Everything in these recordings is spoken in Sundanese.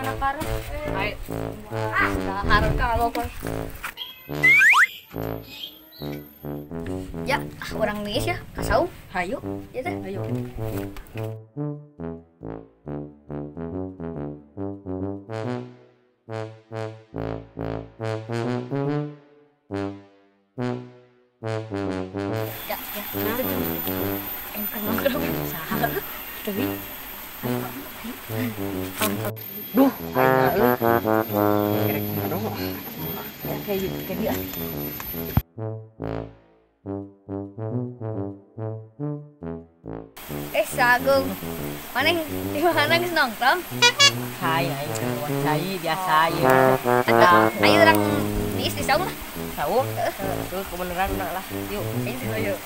Mana karep? Ayo. Ah, dahar ka apa? Ya, orang niis ya, kasau. Hayu, ya teh. Hayu. Ya, ya. Saha. Tapi duh, kira-kira kayak gitu, kayak dia. Sagung, mana di mana geus nongkrong? Hai, aing keluar cai biasa ya. Ayo urang niis di saung lah. Saung? Tuh kebeneran lah. Yuk, ayo.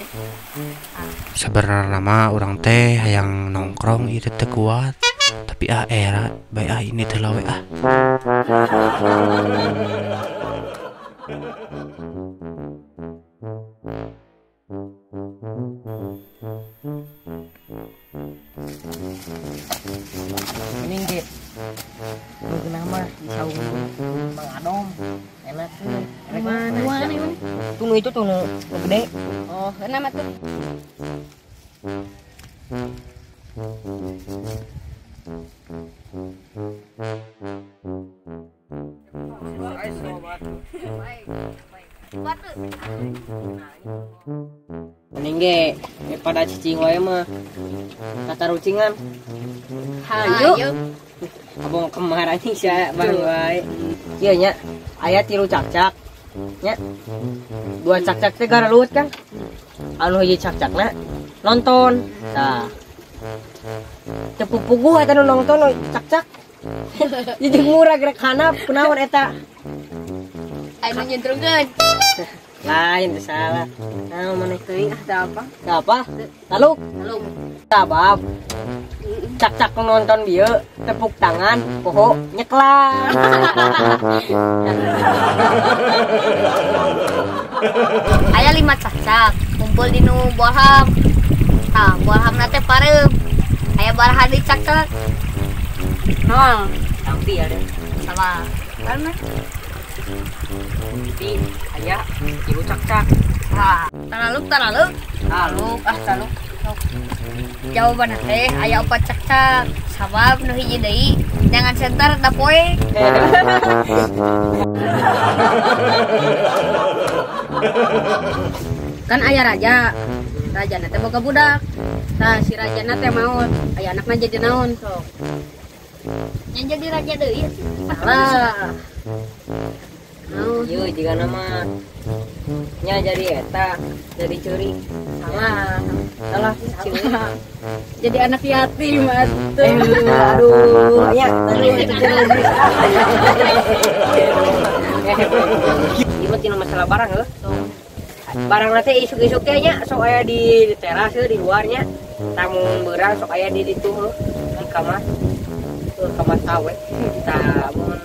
Sebenarnya mah urang teh hayang nongkrong ieu teh kuat. Tapi ah era bae ah ini teh lawe ah. Ini ge. Nu mah di saung Mang Adom. Enak tuh. Mana mana? Tunu itu tunu gede. Oh, kenapa tuh? Mending ge daripada cicing wae mah tatarucingan. Hayu. Abong kemarin sia bareng wae. Kieu nya aya 3 cakcak. Nya. 2 cakcak teh garalut kan. Anu hiji cakcakna nonton. Tah. Teu pupuguh eta nu nonton cakcak. Jadi murah gerak hanap kunaon eta. Anu nyentrungkeun. Lain teu salah. Nah, maneh teuing ah teu apa? Teu apa? Taluk. Taluk. Sabab cakcak nonton bieu tepuk tangan poho nyeklak. Aya 5 cakcak kumpul di nu boham. Tah, bohamna teh pareum. Aya baraha deui cakcak. 0. Tampi ya deh. Salah. Karena tapi aya 3 cakcak. Wah, taluk taluk. Taluk ah taluk. Jawaban teh aya 4 cakcak. Sabab nu hiji deui jangan center da poe. Kan aya raja. Rajana teh boga budak. Tah si rajana teh maot, aya anakna jadi naon sok. Nya jadi raja deui. Salah. Naon? Ieu jigana mah nya jadi eta, jadi curi. Salah. Salah curi. Jadi anak yatim atuh. Aduh, nya tadi itu curi. Ieu mah tina masalah barang heuh. Barang teh isuk-isuk teh nya sok aya di teras heuh di luarnya. Tamu beurang sok aya di ditu heuh di kamar. Heuh kamar sawe. Tah mun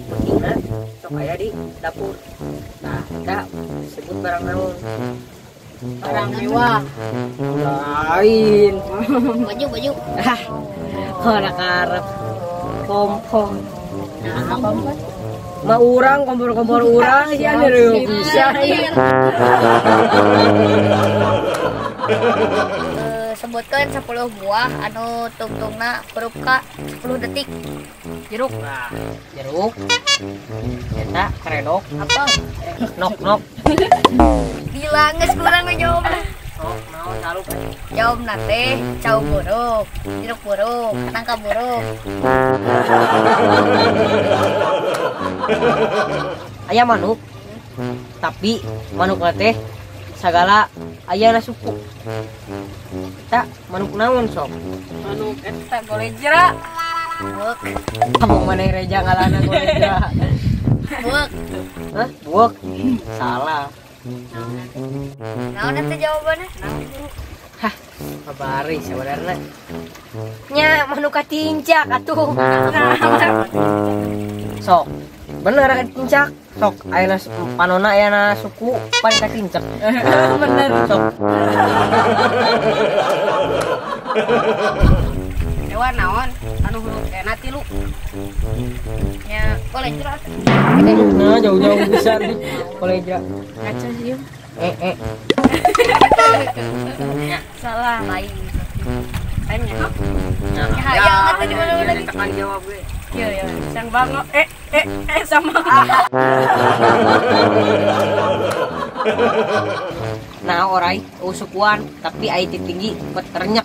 peutingna sok aya di dapur. Tah eta disebut barang naon? Barang mewah. Lain. Baju-baju. Ah, ora karep. Kompor. Nah, kompor. Ma urang kompor-kompor urang sih ada bisa. Sebutkan 10 buah anu tungtungna huruf K 10 detik. Jeruk. Nah, jeruk. Eta karedok. Apa? Nok-nok. Gila geus kurang ngejawab. Sok naon taluk. Jawabna teh cau buruk, jeruk buruk, nangka buruk. Aya manuk. Tapi manuk teh sagala ayana suku. Eta manuk naon sok? Manuk eta golejra. Buek. Kamu maneh reja ngalana golejra. Buek. Hah? Buek. Salah. Naon eta jawabanna? Hah, babari sebenarnya. Nya manuk katincak atuh. Sok. Bener katincak. Sok ayeuna panona ayeuna suku paling katincak. Bener sok. Hewan naon anu huruf E na 3. Nya boleh jelas. Nah, jauh-jauh pisan nih. Koleja. Ngaca sih. Salah. Lain. Lainnya. Ya, ya, di mana lagi? Tekan jawab gue. Iya, ya. Sang bango sama. Nah, orai usukuan tapi ai tinggi peternyek.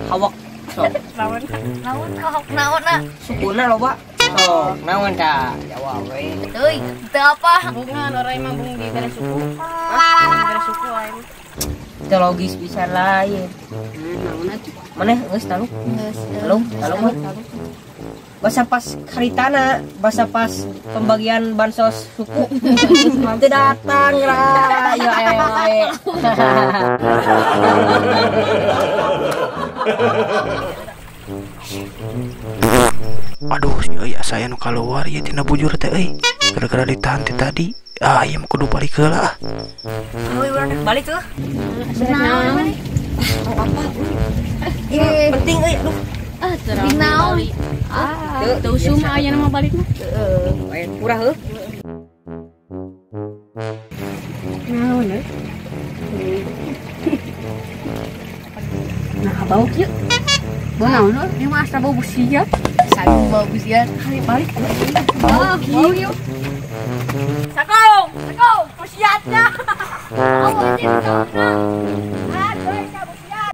Hawak. Sok. Naon? Naon hawak naon na? Sukuna loba. Sok, naon ta? Jawab we. Euy, teu apa? Bungan orai mah bung di bere suku. Bere suku aing. Teu logis bisa lain. Naon atuh? Maneh geus talu? Geus. Talu, talu. Basa pas haritana, basa pas pembagian bansos suku. Nanti datang lah. Ayo ayo ayo. Aduh, si euy asa anu kaluar ieu tina bujur teh euy. Gara-gara ditahan teh tadi. Ah, ieu mah kudu balik heula ah. Euy, urang rek balik heuh. Naon? Oh, apa? Ieu penting euy, aduh. Ah, Di naon? Ah, teu usum aya mah balik mah. Heeh, kurang heuh. Naon euy? Nah, bau kieu. Bau naon euy? Ieu mah asa bau busiat. Sagu bau busiat. Hari balik. Bau kieu. Sakong, sakong, busiatnya. Oh, anjing, sakong. Ah, deui ka busiat.